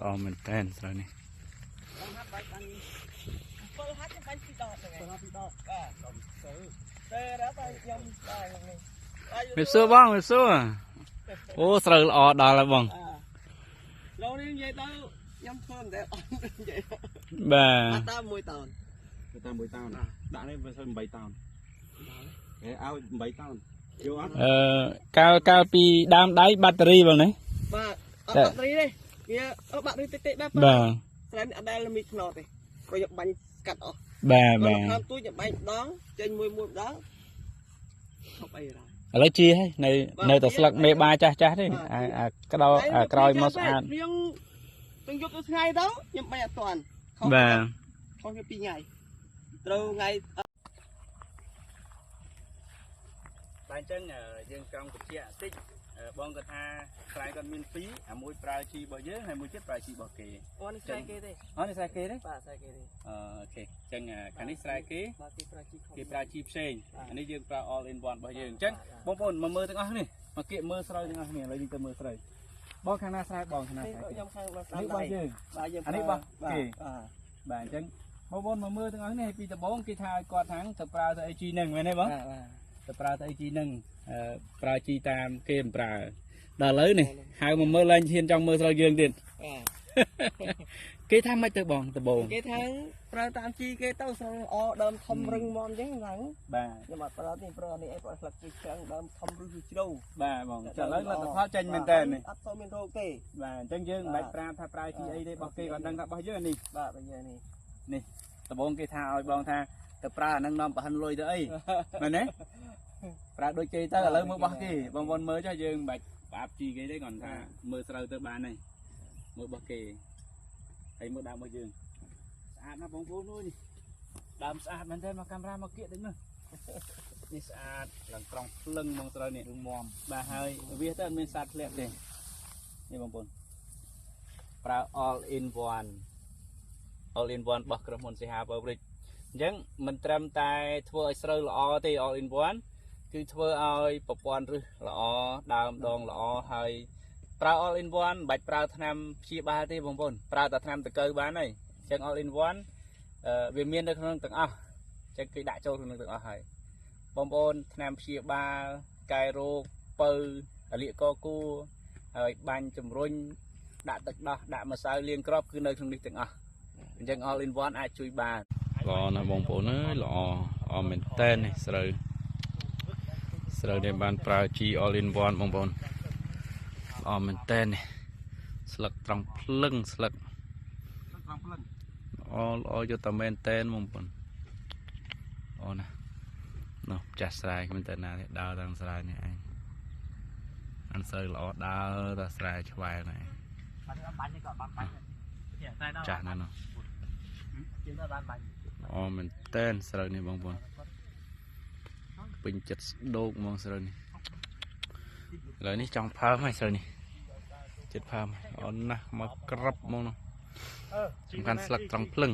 ល្អមែនតើស្រូវនេះ ហាត់បាច់បាន7ហាត់បាញ់2ដបហ្នឹងហើយ2ដបបាទសុំទៅទេរ៉ាបាទខ្ញុំបាទនេះ មេសួរបងមេសួរអូស្រូវល្អដល់ហើយបង លោកនេះនិយាយទៅខ្ញុំធ្វើមិនដែលអត់និយាយ បាទ តាម1តោន តាម1តោនដាក់នេះវាទៅ8តោនហេឲ្យ8តោនយកអត់ អឺកាលកាលពីដើមដៃបាក់តេរីបងណា បាទអត់បាក់តេរីទេវាអត់បាក់តេរីតិចតិចបាទ បាទ ស្រែនេះអត់ដែលមីខ្នោតទេព្រោះយកបាញ់កាត់អស់ បាទបាទ ខាងទួចយកបាញ់ម្ដងចេញមួយមួយម្ដងឈប់អីរ៉ា ឥឡូវជាហើយនៅនៅតែស្លឹកមេបាចាស់ចាស់ទេអាអាក្តោអាក្រោយមកស្អាត ខ្ញុំទាំងយប់ទៅថ្ងៃទៅខ្ញុំបាញ់អត់តាន់ បាទ ខុសគ្នា2ថ្ងៃត្រូវថ្ងៃ បាទអញ្ចឹងយើងចង់បញ្ជាក់តិចបងគាត់ថាស្រែគាត់មាន2អាមួយប្រើជីរបស់យើងហើយមួយទៀតប្រើជីរបស់គេ អូនេះស្រែគេទេ អូនេះស្រែគេទេ បាទស្រែគេទេ OK អញ្ចឹងខាងនេះស្រែគេ បាទគេប្រើជី គេប្រើជីផ្សេងអានេះយើងប្រើ all in one របស់យើងអញ្ចឹងបងប្អូនមកមើលទាំងអស់នេះមកគៀកមើលស្រូវទាំងអស់គ្នាឥឡូវយើងទៅមើលស្រូវបងខាងណាស្រែបងខាងណាស្រែគេ ខ្ញុំខាង នេះរបស់យើង បាទយើង អានេះរបស់គេ បាទ បាទអញ្ចឹងបងប្អូនមកមើលទាំងអស់នេះពីដំបូងគេថាឲ្យគាត់ថាងទៅប្រើទៅអីជីហ្នឹងមែនទេបង បាទ ទៅប្រើទៅអីជីហ្នឹងប្រើជីតាមគេមិនប្រើដល់ឥឡូវនេះហៅមកមើលឡើងហ៊ានចង់មើលស្រូវយើងទៀត បាទ គេថាមិនទៅបងដំបូង គេថាប្រើតាមជីគេទៅស្រូវល្អដើមធំរឹងមាំអញ្ចឹងហ្នឹង បាទ ខ្ញុំអត់ប្រើទេប្រើនេះអីប្រើស្លឹកគេច្រាំងដើមធំឬគឺជ្រៅ បាទបងឥឡូវលទ្ធផលចេញមែនតើនេះ អត់សូវមានរោគទេ បាទអញ្ចឹងយើងមិនបាច់ប្រាប់ថាប្រើជីអីទេរបស់គេគាត់ដឹងថារបស់យើងអានេះ បាទរបស់យើងនេះ នេះដំបូងគេថាឲ្យបងថាទៅប្រើអាហ្នឹងនាំប្រហិនលុយទៅអីមែនទេប្រើដូចគេទៅឥឡូវមើលរបស់គេបងប្អូនមើលចុះយើងមិនបាច់ប្រាប់ជីគេទេគាត់ថាមើលស្រូវទៅបានហើយមើលរបស់គេហើយមើលដើមរបស់យើងស្អាតណាស់បងប្អូនអើយនេះដើមស្អាតមែនទេមកកាមេរ៉ាមកគៀកតិចមើលនេះស្អាតឡើងត្រង់ភ្លឹងហ្មងស្រូវនេះ រឹងមាំ បាទហើយវាទៅអត់មានសត្វធ្លាក់ទេនេះបងប្អូនប្រើ all in one all in one របស់ក្រុមហ៊ុនសីហា Power Bridge អញ្ចឹងមិនត្រឹមតែធ្វើឲ្យស្រូវល្អទេ all in one គឺធ្វើឲ្យប្រព័ន្ធឫសល្អដើមដងល្អហើយប្រើ all in one មិនបាច់ប្រើថ្នាំព្យាបាលទេបងប្អូនប្រើតែថ្នាំតកៅបានហើយអញ្ចឹង all in one វាមាននៅក្នុងទាំងអស់អញ្ចឹងគេដាក់ចូលក្នុងទាំងអស់ហើយបងប្អូនថ្នាំព្យាបាលកែរោគពៅរលាកកគួរហើយបាញ់ជំរុញដាក់ទឹកដោះដាក់ម្សៅលាងគ្រាប់គឺនៅក្នុងនេះទាំងអស់អញ្ចឹង all in one អាចជួយបានល្អណាស់បងប្អូនអើយល្អល្អមែនតើនេះស្រូវស្រូវនេះបានប្រើ G all in one បងប្អូនល្អមែនតើនេះស្លឹកត្រង់ភ្លឹងស្លឹក ត្រង់ភ្លឹង ល្អល្អយកតែមែនតើបងប្អូនល្អណាស់នោះចាស់ស្រែគ្មានតែណាទេដើរតាមស្រែនេះឯងអានស្រូវល្អដើរតាមស្រែឆ្វែលនេះឯង បាញ់នេះក៏បានបាញ់ ចាស់ណាស់នោះ ជាងបានបាញ់ ល្អមែនតែនស្រូវនេះបងប្អូនពេញចិត្តស្ដោកហ្មងស្រូវនេះឥឡូវនេះចង់ផើមហើយស្រូវនេះចិត្តផើមល្អណាស់មកក្រឹបហ្មងនោះសំខាន់ស្លឹកត្រង់ភ្លឹង